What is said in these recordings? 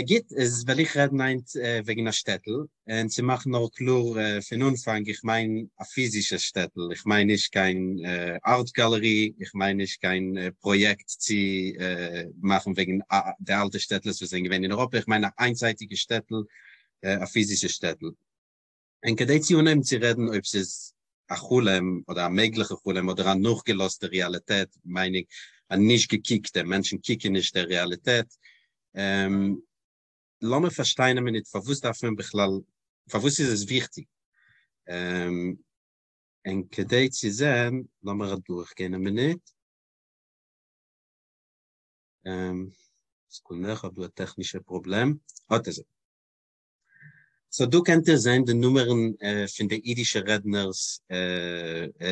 גוט, איז וועל איך רעדן היינט וועגן א שטעטל, און צו מאכן נאר קלאר פון אנפאנג, איך מיין א פיזישע שטעטל, איך מיין נישט קיין art gallery, איך מיין נישט קיין פראיעקט צו מאכן וועגן די אלטע שטעטלעס וואס זענען געווען אין אייראפע, איך מיין א איינצייטיגע שטעטל, א פיזישע שטעטל. און כדי צו אנהייבן צו רעדן אויב ס'איז א חלום אדער א מעגליכע חלום אדער א נאכגעלאזטע רעאליטעט, מיין איך א נישט געקוקטע, מענטשן קוקן נישט דער רעאליטעט, לאמיר פארשטיין א מינוט פארוואס דארף מען בכלל, פארוואס איז עס וויכטיג? און כדי צו זען, לאמיר אדורכגיין א מינוט. סעקונדע, איך האב דא א טעכנישע פראבלעם. אט אזוי. so דא קענט איר זען די נומערן פון די אידישע רעדנערס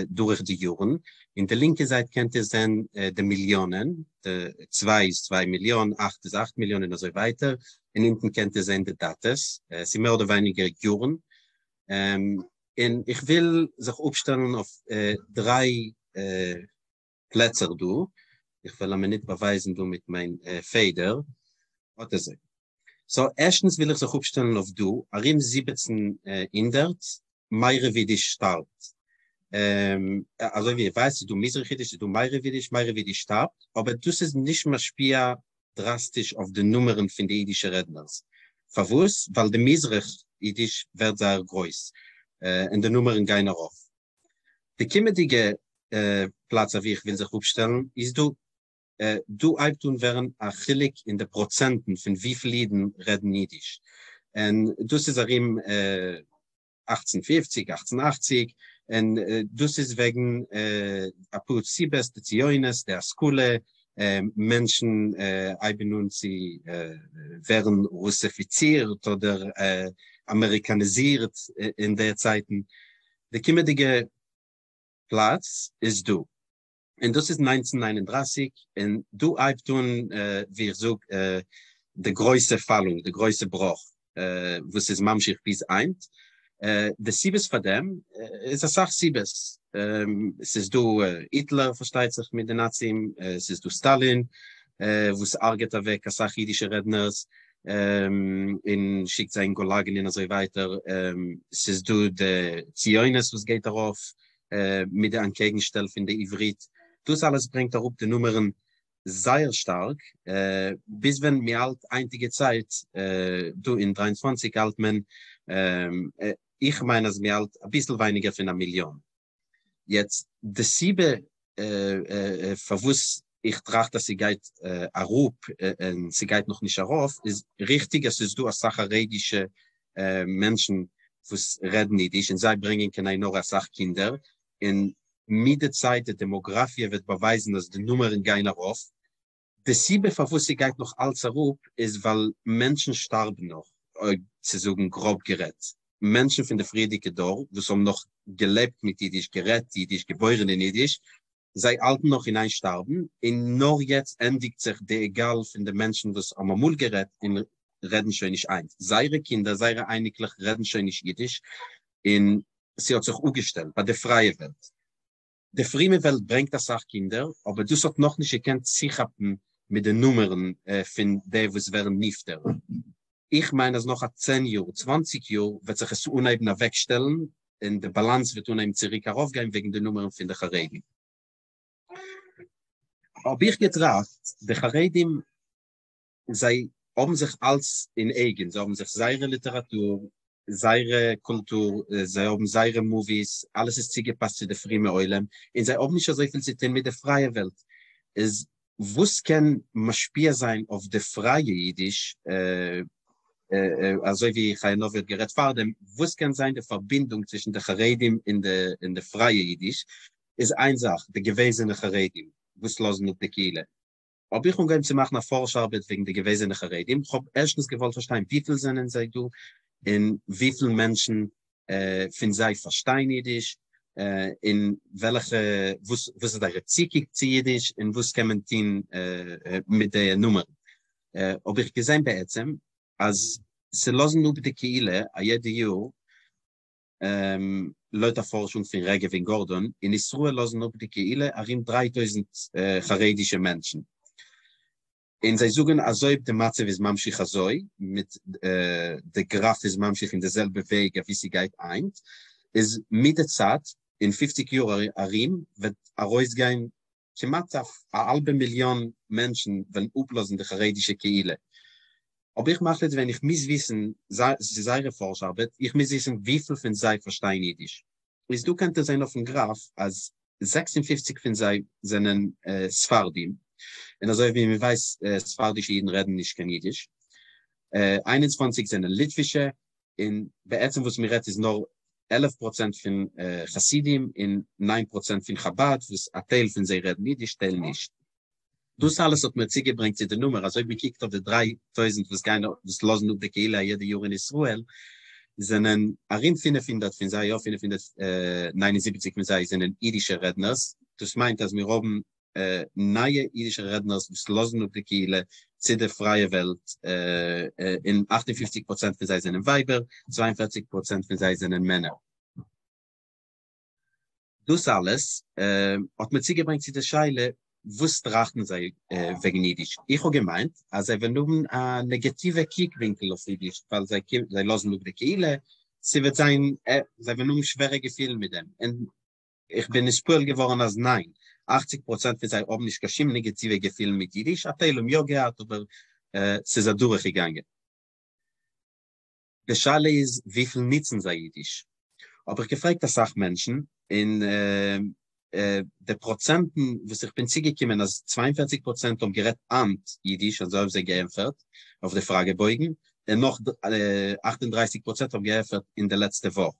דורך די יארן, אין די לינקע זייט קענט איר זען די מיליאנען, די צוויי איז צוויי מיליאן, אכט איז אכט מיליאן און אזוי ווייטער, און אונטן קענט איר זען די דאטעס, ס'איז מער אדער ווייניגער יארן, און איך וויל זיך אפשטעלן אויף דריי פלעצער דא, איך וועל א מינוט באווייזן דא מיט מיין פעדער, אט אזוי. so ערשטנס וויל איך זיך אפשטעלן אויף דא, ארום 1700, מערב אידיש שטארבט. אזוי ווי איר ווייסט איז דא מזרח אידיש, איז דא מערב אידיש, מערב אידיש שטארבט, אבער דאס איז נישט משפיע דראסטיש אויף די נומערן פון די אידישע רעדנערס. פארוואס? ווייל די מזרח אידיש ווערט זייער גרויס, און די נומערן גייען ארויף. די קומענדיגע פלאץ אוואו איך וויל זיך אפשטעלן איז דא. דא הייבט אן ווערן א חילוק אין די פראצענטן פון וויפיל אידן רעדן אידיש, און דאס איז ארום 1850, 1880, און דאס איז וועגן אפאר סיבות, די ציונות, די השכלה, מענטשן הייבן אן צו ווערן רוסיפיצירט אדער אמעריקאניזירט אין די צייטן. די קומענדיגע פלאץ איז דא. און דאס איז 1939, און דא הייבט אן, ווי איך זאג, די גרויסע פאלונג, די גרויסע בראך, וואס איז ממשיך ביז היינט. די סיבות פאר דעם איז אסאך סיבות. ס'איז דא היטלער פארשטייט זיך מיט די נאצים, ס'איז דא סטאלין וואס הרג'עט אוועק אסאך אידישע רעדנערס און שיקט זיי אין גולאגן און אזוי ווייטער, ס'איז דא די ציונות וואס גייט ארויף מיט די אנטקעגנשטעל פון די עברית, דאס אלעס ברענגט אראפ די נומערן זייער שטארק, ביז ווען מ'האלט היינטיגע צייט, דא אין 23 האלט מען, איך מיין אז מ'האלט אביסל ווייניגער פון א מיליאן. יעצט די סיבה פארוואס איך טראכט אז ס'גייט אראפ און ס'גייט נאכנישט ארויף, איז ריכטיג אז ס'איז דא אסאך חרדישע מענטשן וואס רעדן אידיש און זיי ברענגען קיין עין הרע אסאך קינדער, און מיט די צייט די דעמאגראפיע וועט באווייזן אז די נומערן גייען ארויף. די סיבה פארוואס ס'גייט נאך אלץ אראפ איז ווייל מענטשן שטארבן נאך, אויב צו זאגן גראב גערעדט, מענטשן פון די פריערדיגע דור וואס האבן נאך געלעבט מיט אידיש, גערעדט אידיש, געבוירן אין אידיש, זיי האלטן נאך אין איין שטארבן, און נאר יעצט ענדיגט זיך די גל פון די מענטשן וואס האבן אמאל גערעדט און רעדן שוין נישט היינט. זייערע קינדער, זייערע אייניקלעך רעדן שוין נישט אידיש, און ס'האט זיך אפגעשטעלט ביי די פרייע וועלט. די פרומע וועלט ברענגט אסאך קינדער, אבער דאס האט נאכנישט געקענט צוכאפן מיט די נומערן פון די וואס ווערן נפטר. איך מיין אז נאך א צען יאר, צוואנציג יאר וועט זיך עס אנהייבן אוועקשטעלן, און די באלאנס וועט אנהייבן צוריק ארויפגיין וועגן די נומערן פון די חרדים. האב איך געטראכט, די חרדים זיי האבן זיך אלץ אין אייגן, זיי האבן זיך זייערע ליטעראטור, זייערע קולטור, זיי האבן זייערע movies, אלעס איז צוגעפאסט צו די פרומע עולם, און זיי האבן נישט אזויפיל צו טון מיט די פרייע וועלט. איז וואס קען משפיע זיין אויף די פרייע אידיש, אזוי ווי חיה נאווי האט גערעדט פארדעם, וואס קען זיין די פארבינדונג צווישן די חרדים און די פרייע אידיש, איז איין זאך, די געוועזענע חרדים וואס לאזן אפ די קהילה. האב איך אנגעהויבן צו מאכן א פארש ארבעט וועגן די געוועזענע חרדים, כ'האב ערשטנס געוואלט פארשטיין וויפיל זענען זיי דא, און וויפיל מענטשן פון זיי פארשטיין אידיש, און וועלכע, וואס איז זייער צוקוק צו אידיש, און וואס קען מען טון מיט די נומערן. האב איך געזען בעצם אז ס'לאזן אפ די קהילה א יעדע יאר, לויט א פארשונג פון רגב און גארדאן, אין ישראל לאזן אפ די קהילה ארום 3000 חרדישע מענטשן. און זיי זאגן אז אויב די מצב איז ממשיך אזוי, מיט די גראף איז ממשיך אין די זעלבע וועג אווי ס'גייט היינט, איז מיט די צייט, אין פופציג יאר ארום, וועט ארויסגיין כמעט א האלבע מיליאן מענטשן וועלן אפלאזן די חרדישע קהילה. האב איך מחליט געווען איך מוז וויסן, ס'איז זייערע פארש ארבעט, איך מוז וויסן וויפיל פון זיי פארשטייען אידיש. איז דא קענט איר זען אויפן גראף אז 56 פון זיי זענען ספרדים, און אזוי ווי מען ווייסט ספרדישע אידן רעדן נישט קיין אידיש, 21 זענען ליטווישע, און בעצם וואס מען רעדט איז נאר 11% פון חסידים און 9% פון חבד, וואס א טייל פון זיי רעדן אידיש טייל נישט. דאס אלעס האט מיר צוגעברענגט צו די נומער אז אויב מען קוקט אויף די 3000 וואס גייען וואס לאזן אפ די קהילה יעדע יאר אין ישראל, זענען ארום 500 פון זיי, יא 579 פון זיי זענען אידישע רעדנערס, דאס מיינט אז מיר האבן נייע אידישע רעדנערס וואס לאזן אפ די קהילה צו די פרייע וועלט, און 58% פון זיי זענען ווייבער, 42% פון זיי זענען מענער. דאס אלעס האט מיר צוגעברענגט צו די שאלה, וואס טראכטן זיי וועגן אידיש? איך האב געמיינט אז זיי וועלן האבן א נעגאטיווע קוק ווינקל אויף אידיש, ווייל זיי זיי לאזן אפ די קהילה, ס'וועט זיין, זיי וועלן האבן שווערע געפילן מיט דעם, און איך בין נתפעל געווארן אז ניין, 80% פון זיי האבן נישט קיין שום נעגאטיווע געפילן מיט אידיש, א טייל האבן יא געהאט, אבער ס'איז אדורכגעגאנגען. די שאלה איז וויפיל ניצן זיי אידיש? האב איך געפרעגט אסאך מענטשן, און די פראצענטן וואס איך בין צוגעקומען אז 42% האבן גערעדט היינט אידיש, אזוי האבן זיי געענטפערט אויף די פראגע בויגן, און נאך 38% האבן געענטפערט אין די לעצטע וואך.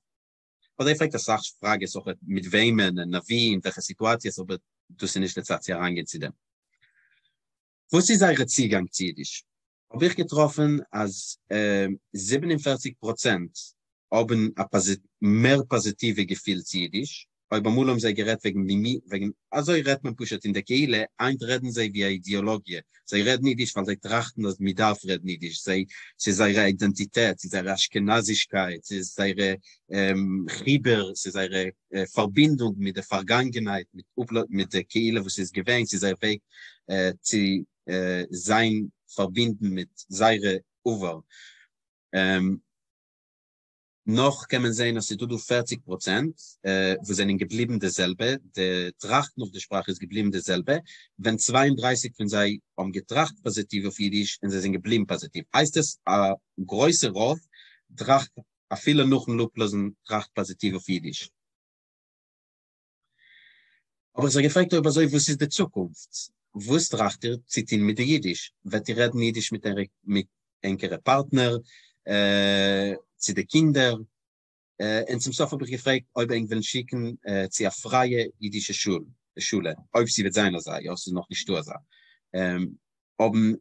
האב זיי געפרעגט אסאך פראגעס אויך מיט וועמען און ווי אין וועלכע סיטואציעס, אבער דאס איז נישט די צייט צו אריינגיין צו דעם. וואס איז זייערע צוגאנג צו אידיש? האב איך געטראפן אז 47% האבן א מער פאזיטיווע געפיל צו אידיש, אויב אמאל האבן זיי גערעדט וועגן וועגן אזוי רעדט מען פשוט אין די קהילה, היינט רעדן זיי ווי א אידעאלאגיע, זיי רעדן אידיש ווייל זיי טראכטן אז מען דארף רעדן אידיש, זיי, ס'איז זייערע אידענטיטעט, ס'איז זייערע אשכנזישקייט, ס'איז זייערע חיבור, ס'איז זייערע פארבינדונג מיט די פארגאנגענהייט, מיט די קהילה וואס איז געווען, ס'איז זייער וועג צו זיין פארבינדן מיט זייערע עבר. נאך קען מען זען אז ס'איז דא דא 40% וואס זענען געבליבן די זעלבע, די טראכטן אויף די שפראך איז געבליבן די זעלבע, ווען 32 פון זיי האבן געטראכט פאזיטיוו אויף אידיש און זיי זענען געבליבן פאזיטיוו. הייסט עס א גרויסע רוב טראכט אפילו נאכן אפלאזן טראכט פאזיטיוו אויף אידיש. האב איך זיי געפרעגט אויב אזוי וואס איז די צוקונפט? וואס טראכט איר צו טון מיט די אידיש? וועט איר רעדן אידיש מיט מיט ענקערע פארטנער, צו די קינדער? און צום סוף האב איך געפרעגט אויב ענק ווילן שיקן צו א פרייע אידישע שול, שולע, אויב ס'וועט זיין אזא, יא ס'איז נאך נישטא אזא. האבן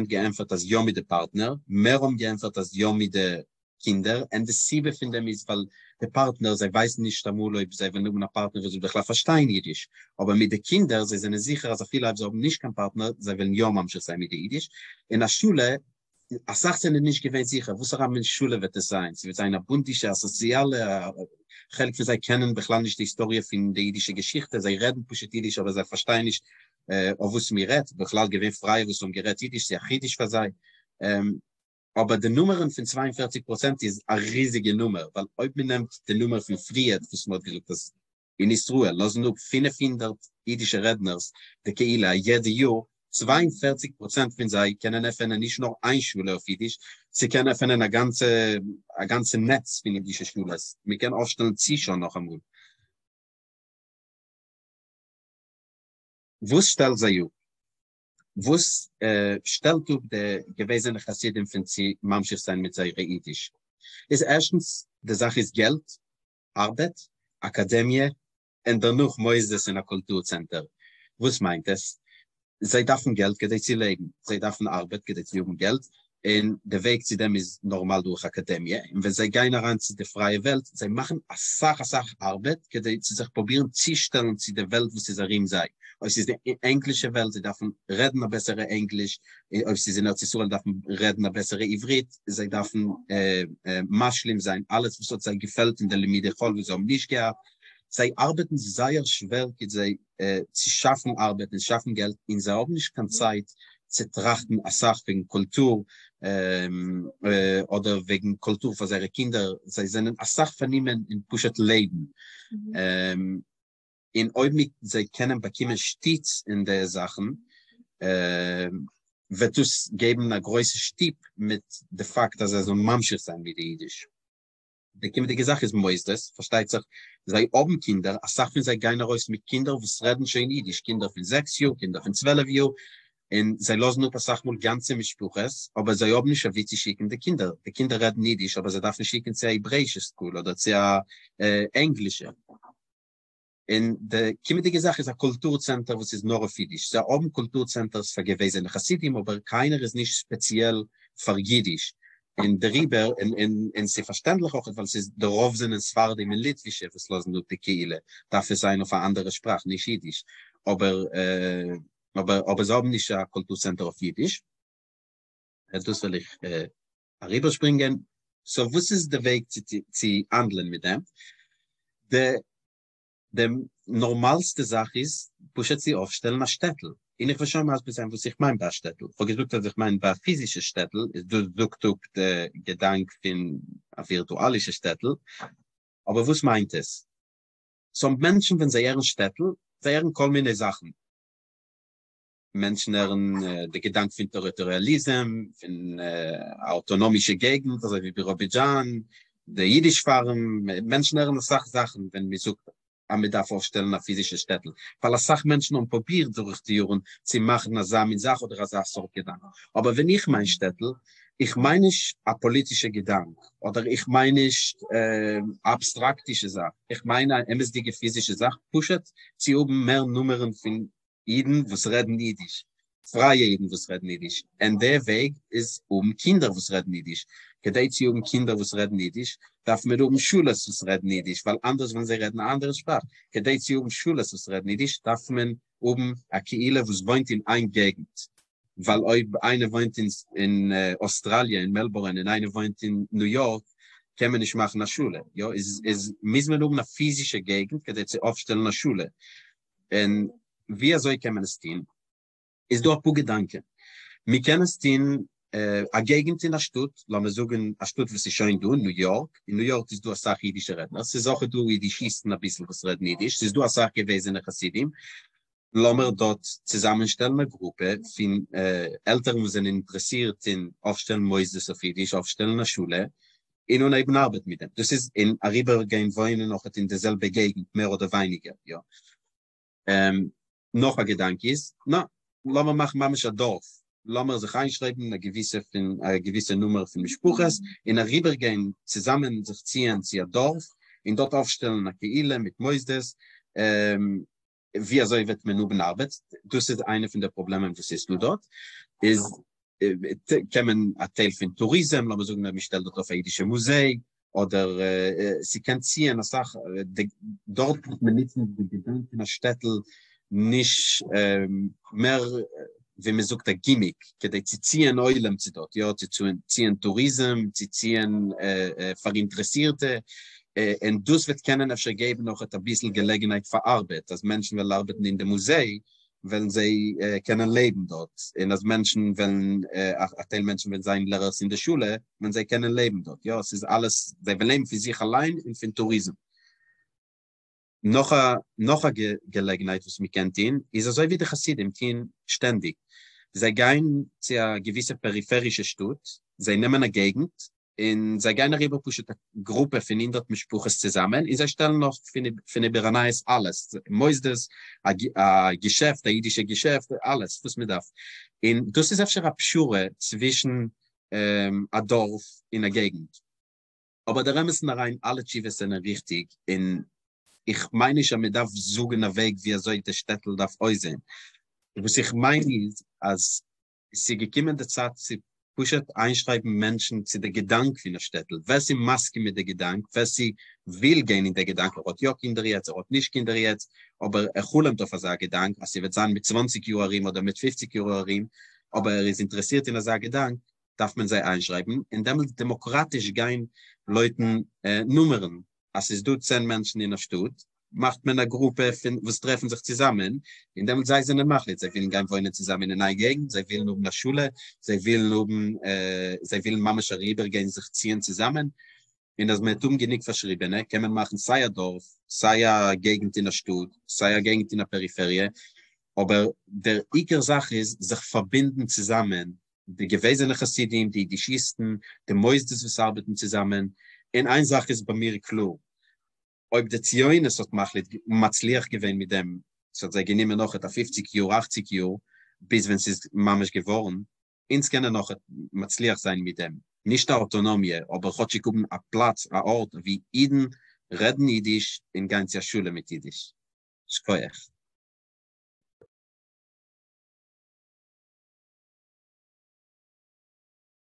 57% געענטפערט אז יא מיט די פארטנער, מער האבן געענטפערט אז יא מיט די קינדער, און די סיבה פון דעם איז ווייל די פארטנער זיי ווייסן נישט אמאל אויב זיי וועלן האבן א פארטנער וואס וועט בכלל פארשטיין אידיש, אבער מיט די קינדער זיי זענען זיכער אז אפילו אויב זיי האבן נישט קיין פארטנער זיי וועלן יא ממשיך זיין מיט די אידיש. אין א שולע, אסאך זענען נישט געווען זיכער וואסערע מין שולע וועט עס זיין, ס'וועט זיין א בונדישע, א סאציאלע, חלק פון זיי קענען בכלל נישט די היסטאריע פון די אידישע געשיכטע, זיי רעדן פשוט אידיש אבער זיי פארשטייען נישט אויף וואס מען רעדט, בכלל געווען פרייע וואס האבן גערעדט אידיש, ס'איז א חידוש פאר זיי. אבער די נומערן פון 42% איז א ריזיגע נומער, ווייל אויב מען נעמט די נומער פון פריערט וואס מען האט געזאגט אז אין ישראל לאזן אפ 500 אידישע רעדנערס די קהילה יעדע יאר, 42% פון זיי קענען עפענען נישט נאר איין שולע אויף אידיש, זיי קענען עפענען א גאנצע א גאנצע נעץ פון אידישע שולעס, מען קען אויפשטעלן צישא נאכאמאל. וואס שטעלט זיי אפ? וואס שטעלט אפ די געוועזענע חסידים פון צו ממשיך זיין מיט זייערע אידיש? איז ערשטנס די זאך איז געלט, ארבעט, אקאדעמיע, און דערנאך מוסדות און א קולטור צענטער. וואס מיינט עס? זיי דארפן געלט כדי צו לעבן, זיי דארפן ארבעט כדי צו האבן געלט, און די וועג צו דעם איז נארמאל דורך אקאדעמיע, און ווען זיי גייען אריין צו די פרייע וועלט, זיי מאכן אסאך אסאך ארבעט כדי צו זיך פרובירן צושטעלן צו די וועלט וואס איז ארום זיי, אויב ס'איז די ענגלישע וועלט, זיי דארפן רעדן א בעסערע ענגליש, אויב ס'איז אין ארץ ישראל דארף מען רעדן א בעסערע עברית, זיי דארפן משלים זיין אלעס וואס האט זיי געפעלט אין די לימודי חול וואס זיי האבן נישט געהאט, זיי ארבעטן זייער שווער כדי צו שאפן ארבעט און שאפן געלט, און זיי האבן נישט קיין צייט. צו טראכטן אסאך וועגן קולטור אדער וועגן קולטור פאר זייערע קינדער, זיי זענען אסאך פארנומען אין פשוט לעבן, און אויב זיי קענען באקומען שטיץ אין די זאכן וועט דאס געבן א גרויסע שטופ מיט די פאקט אז זיי זאלן ממשיך זיין מיט די אידיש. די קומענדיגע זאך איז מוסדות, פארשטייט זיך זיי האבן קינדער, אסאך פון זיי גייען ארויס מיט קינדער וואס רעדן שוין אידיש, קינדער פון זעקס יאר, קינדער פון 12 יאר, און זיי לאזן אפ אסאך מאל גאנצע משפחות, אבער זיי האבן נישט וואו צו שיקן די קינדער, די קינדער רעדן אידיש אבער זיי דארפן שיקן צו א העברעאישע school אדער צו א ענגלישע. און די קומענדיגע זאך איז א קולטור צענטער וואס איז נאר אויף אידיש, זיי האבן קולטור צענטערס פאר געוועזענע חסידים אבער קיינער איז נישט ספעציעל פאר אידיש, און דעריבער, און ס'איז פארשטענדליך אויך ווייל ס'איז די רוב זענען ספרדים און ליטווישע וואס לאזן אפ די קהילה, דארף עס זיין אויף א אנדערע שפראך נישט אידיש, אבער אבער אבער זיי האבן נישט א קולטור צענטער אויף אידיש. דאס וועל איך אריבערשפרינגען. So וואס איז די וועג צו האנדלען מיט דעם? די די נארמאלסטע זאך איז פשוט צו אויפשטעלן א שטעטל, און איך וועל שוין מסביר זיין וואס איך מיין ביי א שטעטל, איך האב געזאגט אז איך מיין ביי א פיזישע שטעטל, איז דאס זאגט אפ די געדאנק פון א ווירטואלישע שטעטל, אבער וואס מיינט עס? So מענטשן ווען זיי הערן שטעטל, זיי הערן כל מיני זאכן, מענטשן הערן די געדאנק פון טעריטאריאליזם, פון אויטאנאמישע געגנט אזוי ווי ביראבידזשאן, די אידיש פארם, מענטשן הערן אסאך זאכן ווען מען זאגט אז מען דארף אויפשטעלן א פיזישע שטעטל, ווייל אסאך מענטשן האבן פרובירט דורך די יארן צו מאכן אזא מין זאך אדער אזא סארט געדאנק. אבער ווען איך מיין שטעטל, איך מיין נישט א פאליטישע געדאנק, אדער איך מיין נישט א אבסטראקטישע זאך, איך מיין א אמת'דיגע פיזישע זאך, פשוט צו האבן מער נומערן פון אידן וואס רעדן אידיש, פרייע אידן וואס רעדן אידיש, און דער וועג איז האבן קינדער וואס רעדן אידיש, כדי צו האבן קינדער וואס רעדן אידיש דארף מען האבן שולעס וואס רעדן אידיש, ווייל אנדערש וועלן זיי רעדן א אנדערע שפראך, כדי צו האבן שולעס וואס רעדן אידיש דארף מען האבן א קהילה וואס וואוינט אין איין געגנט, ווייל אויב איינער וואוינט אין אוסטראליע אין מעלבורן און איינער וואוינט אין ניו יארק קען מען נישט מאכן א שולע, יא, איז מוז מען האבן א פיזישע געגנט כדי צו אויפשטעלן א שולע, און ווי אזוי קען מען עס טון? איז דא אפאר געדאנקען. מען קען עס טון א געגנט אין א שטאט, לאמיר זאגן א שטאט וואס איז שוין דא, ניו יארק, אין ניו יארק איז דא אסאך אידישע רעדנער, ס'איז אויך דא אידישיסטן אביסל וואס רעדן אידיש, ס'איז דא אסאך געוועזענע חסידים, לאמיר דארט צוזאמענשטעלן א גרופע פון עלטערן וואס זענען אינטערעסירט אין אויפשטעלן מוסדות אויף אידיש, אויפשטעלן א שולע, און אנהייבן ארבעטן מיט דעם. דאס איז און אריבערגיין וואוינען אויכעט אין די זעלבע געגנט מער אדער ווייניגער, יא. נאך א געדאנק איז, נא, לאמיר מאכן ממש א דארף, לאמיר זיך איינשרייבן א געוויסע פון א געוויסע נומער פון משפחות און אריבערגיין צוזאמען זיך ציען צו א דארף און דארט אויפשטעלן א קהילה מיט מוסדות, ווי אזוי וועט מען האבן ארבעט, דאס איז איינע פון די פראבלעמען וואס איז דא דארט, איז קען מען א טייל פון טוריזם, לאמיר זאגן אז מען שטעלט דארט אויף א אידישע מוזיי, אדער ס'קען ציען אסאך, דארט וועט מען נוצן די געדאנק פון א שטעטל נישט מער ווי מען זאגט א גימיק, כדי צו ציען עולם צו דארט, יא, צו ציען טוריזם, צו ציען פאראינטערעסירטע, און דאס וועט קענען אפשר געבן נאך אביסל געלעגנהייט פאר ארבעט, אז מענטשן וועלן ארבעטן אין די מוזיי, וועלן זיי קענען לעבן דארט, און אז מענטשן וועלן, א טייל מענטשן וועלן זיין לערערס אין די שולע, וועלן זיי קענען לעבן דארט, יא, ס'איז אלעס, זיי וועלן לעבן פון זיך אליין און פון טוריזם. נאך א נאך א געלעגנהייט וואס מען קען טון, איז אזוי ווי די חסידים טוען שטענדיג, זיי גייען צו א געוויסע פעריפערישע שטאט, זיי נעמען א געגנט, און זיי גייען אריבער פשוט א גרופע פון 100 משפחות צוזאמען, און זיי שטעלן אויף פון איבעראנייס אלעס, מוסדות, א געשעפט, א אידישע געשעפט, אלעס וואס מען דארף. און דאס איז אפשר א פשרה צווישן א דארף און א געגנט. אבער דער אמת'ן אריין אלע תשובות זענען ריכטיג, און איך מיין נישט אז מען דארף זאגן א וועג ווי אזוי די שטעטל דארף אויסזען. וואס איך מיין איז אז ס'איז געקומען די צייט צו פשוט איינשרייבן מענטשן צו די געדאנק פון א שטעטל, ווער ס'איז מסכים מיט די געדאנק, ווער ס'וויל גיין אין די געדאנק, ער האט יא קינדער יעצט, ער האט נישט קינדער יעצט, אבער ער חלומ'ט אויף אזא געדאנק אז ס'וועט זיין מיט 20 יאר ארום אדער מיט 50 יאר ארום, אבער ער איז אינטערעסירט אין אזא געדאנק, דארף מען זיי איינשרייבן און דעמאלטס דעמאקראטיש גיין לויטן נומערן, אז ס'איז דא 10 מענטשן אין א שטאט. מאכט מען א גרופע פון וואס טרעפן זיך צוזאמען, און דעמאלט זיי זענען מחליט, זיי ווילן גיין וואוינען צוזאמען אין איין געגנט, זיי ווילן האבן א שולע, זיי ווילן האבן, זיי ווילן ממש אריבערגיין זיך ציען צוזאמען, און אז מען וועט האבן גענוג פארשריבענע, קען מען מאכן סיי א דארף, סיי א געגנט אין א שטאט, סיי א געגנט אין א פעריפעריע, אבער דער עיקר זאך איז זיך פארבינדן צוזאמען, די געוועזענע חסידים, די אידישיסטן, די מוסדות וואס ארבעטן צוזאמען, און איין זאך איז ביי מיר קלאר, אויב די ציונות האט מחליט מצליח געווען מיט דעם, ס'האט זיי גענומען נאכעט א פופציג יאר אכציג יאר ביז ווען ס'איז ממש געווארן, אונז קענען נאכעט מצליח זיין מיט דעם, נישט א אוטונומיה, אבער כאטשיג האבן א פלאץ א ארט ווי אידן רעדן אידיש און גיין צו א שולע מיט אידיש. שכוח.